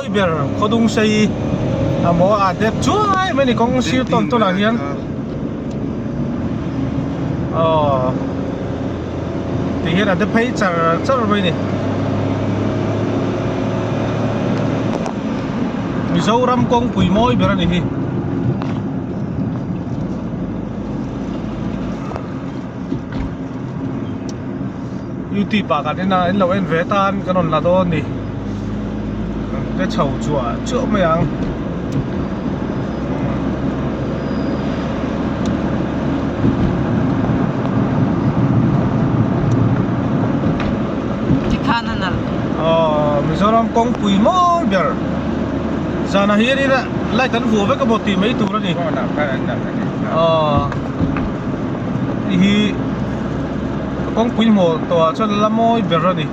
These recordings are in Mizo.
mawi ber khawdung sei a maw a dep chuai mai a ni kawng sir tawn tawn ah hian aw ti hian a dep phei char char mai a ni Mizoram kawngpui mawi ber a ni hi. Youtube ah kan en a in lo en ve tan kan rawn la dawn ni te chho chuah chuah mai ang Tikhan a nalh aw Mizoram kawngpui mawi ber zanah hian in light an vuah vek emaw tih mai tur a ni aw hei hi kawngpui hmuh tawh ah chuan la mawi ber a ni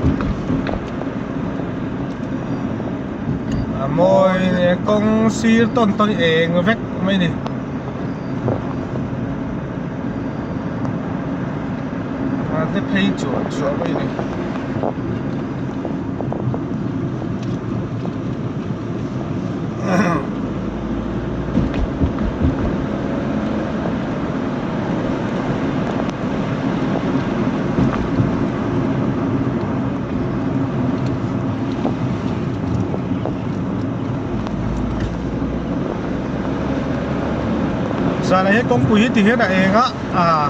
a mawi kawng sir tawn tawn hi eng vek mai a ni. A te phei chuah chuah mai a ni. Zanah hian kawngpui hi ti hian a eng a ah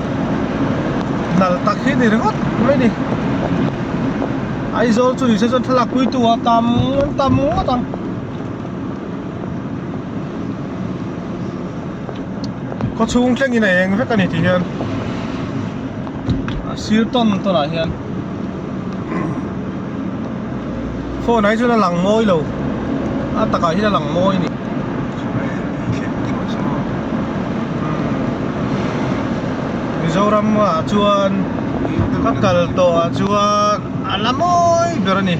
nalh tak hi ni ringawt mai a ni Aizawl chu nise chuan thlalak pui tu a tam tam ngawt ang. Khaw chhung thlengin a eng vek a ni tih hian a sir tawn tawn ah hian phone ah hi chuan a lang mawi lo a takah hian a lang mawi a ni Mizoram ah chuan ka kal tawh ah chuan a la mawi ber a ni.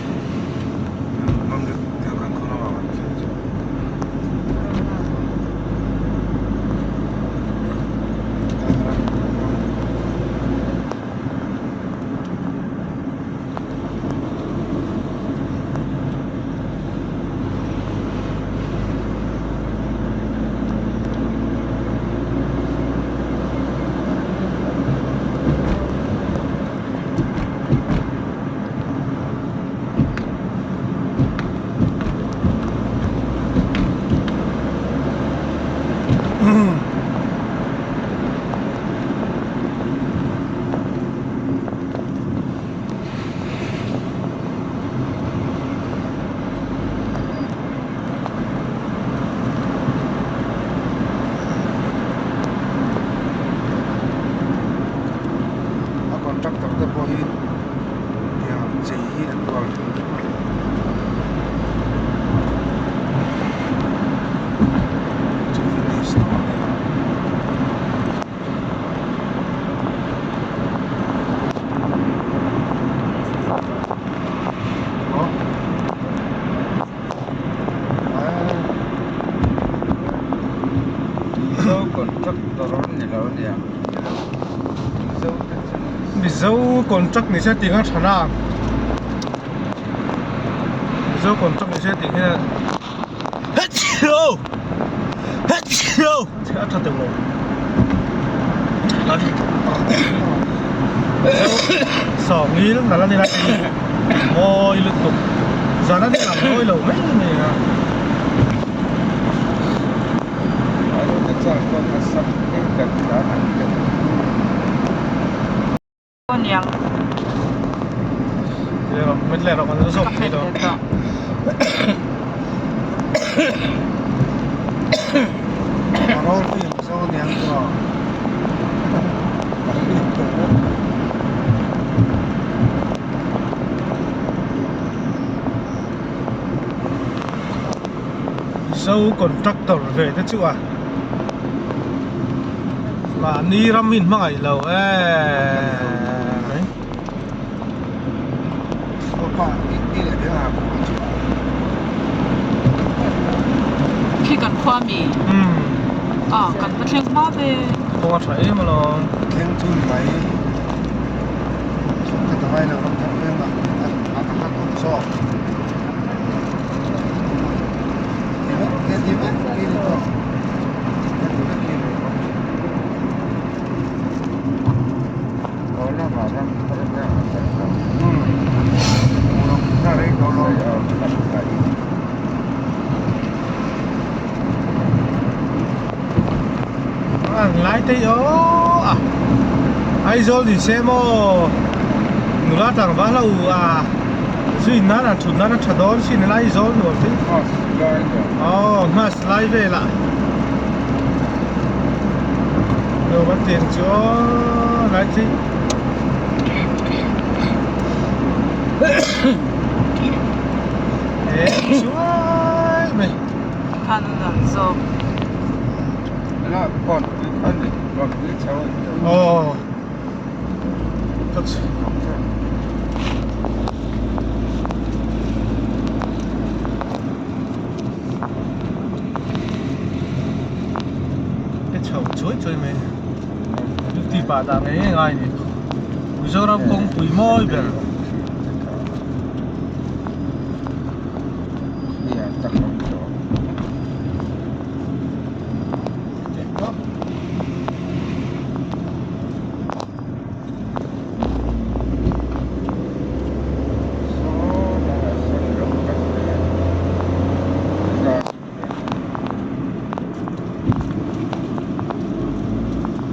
A contractor te pawh hi tiang chei hi an rual thin vek mai chu finish tawh a ni a. Mizo contractor an ni lo ania Mizo te chu Mizo contract ni se tih kha tha na Mizo contract ni se tih hian a tha teuh lo Sawngil nalh a ni lai mawi lutuk zan a ni ang mawi lo mai a ni a. Mizo contractor ve te chu a mahni ram in hmangaih lo eeee Khi kan khua mi ah kan va thleng hma ve. Kawng a tha em alawm. Thleng chu ni mai. Ka ta ngai lo ram thar veng ah a hak awm zawk. te hi aww a Aizawl ni se maw nula tlangval ho a zui nan a thut nan a tha dawn sin a Aizawl nuam te aw nghas lai velah nuam an ti ang chu aw lai te he chuai mai. Khan a nalh zawk. Aw Ka chho chuai chuai mai duty pah dah ngei ngei ngai a ni Mizoram kawngpui mawi ber.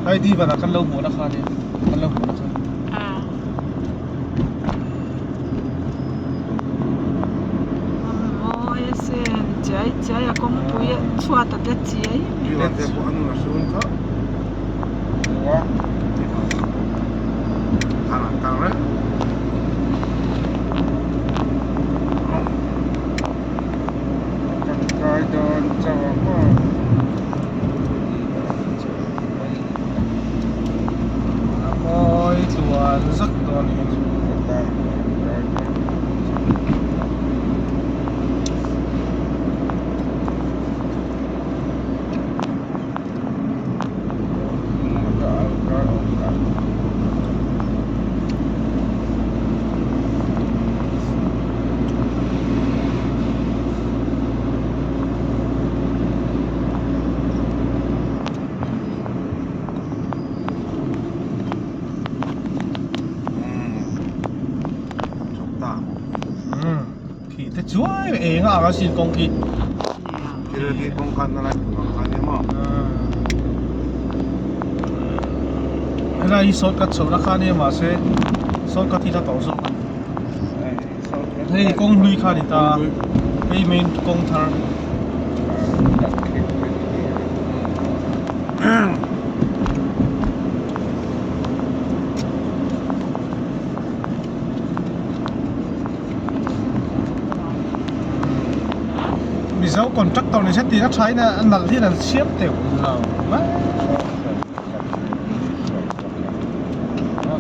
Hei divan ah kan lo hmuh na kha nia kan lo hmuh na kha. Mawi asin chiai chiai a kawngpui a chhuat a te chiai Divan te pawh a nun a sum kha Thang an kal reng. A mawi tluan zak dawn a ni. Khi te chuai eng a ang a sin kawng khi. Helai hi shortcut chhoh na kha ania mahse shortcut hi la tawh zawk a ni. Hei kawng hlui kha a ni ta hei main kawng thar. Mizo contractor ni se tih a tha in a nalh hian an siam teuh lo mai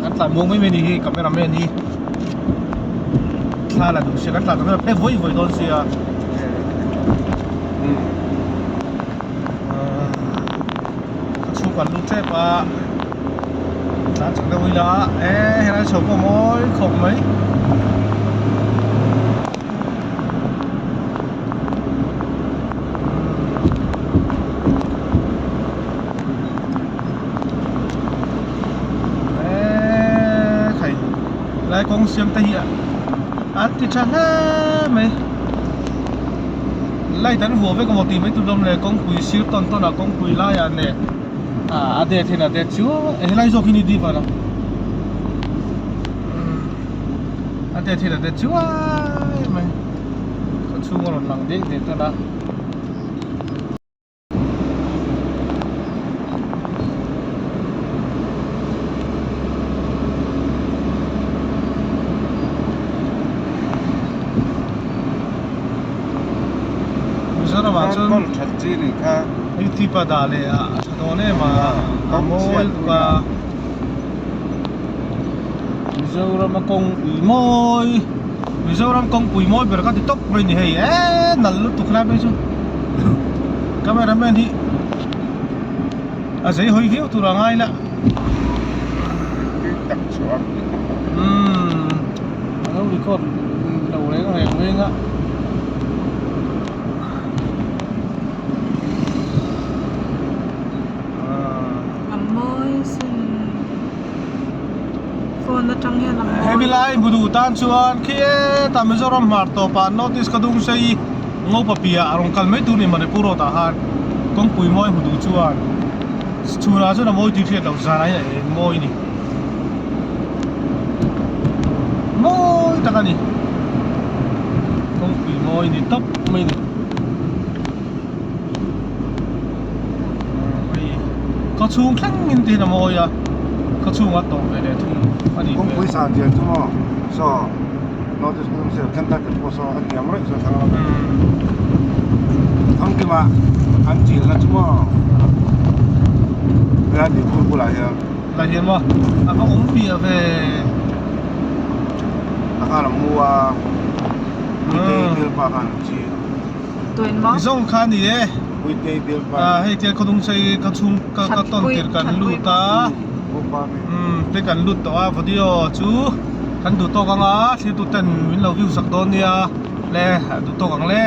kan tlan muang mai mai a ni hi camera man hi thla la duh sia kan tlan tak hian a phe vawi vawi dawn sia ka chhung kan lut tep a. Tlan chak deuh ila e helai chho pawh mawi khawp mai. E khai lai kawng siam te hi an ti tha hle mai. Light an vuah vek amaw tih mai tur lawm le kawngpui sir tawn tawn ah kawngpui laiah nen. Ah a det hian a det chu helai zawk hi ni divan a a det hian a det chuai mai khaw chhung a rawn lang dek dek tan a. Mizoram ah chuan YouTube a dah leh a a tha dawn em a a mawi lutuk a Mizoram a kawngpui mawi Mizoram kawngpui mawi ber ka ti tawp mai a ni hei eee nalh lutuk helai phei chu camera man hi a zei hawi viau tur a ngai la umm a lo record lo reng reng reng a. A mawi sin phone atang hian a mawi. Hemi lai hmu duh tan chuan khi hetah Mizoram hmar tawpah North East ka dung sei Ngopa piah a rawn kal mai tur a ni Manipur road ah khan kawngpui mawi hmu duh chuan. Chhunah chuan a mawi tih hriat loh zanah hian a eng mawi a ni. Mawi tak a ni. Kawngpui mawi ni tawp mai a ni. Hei khaw chhung thleng in te hian a mawi a khaw chhungah tawh ve leh thung a nih hmel. Kawngpui san zia chu maw saw notice kum sir then ta te pawh saw a hniam reuh saw thlang lam thangkima an chil na chu maw helai tuikhur bulah hian Lah hian maw a va awm piah ve. A khan a mu a Puitei bialpa khan an chil. Ti zawng kha a ni e. Ah hei tiang khawdung sei ka chhung ka ka tawn tir kan lut a umm te kan lut tawh a video chu kan duh tawk ang a thlir tu ten min lo view sak dawn nia le a duh tawk ang le.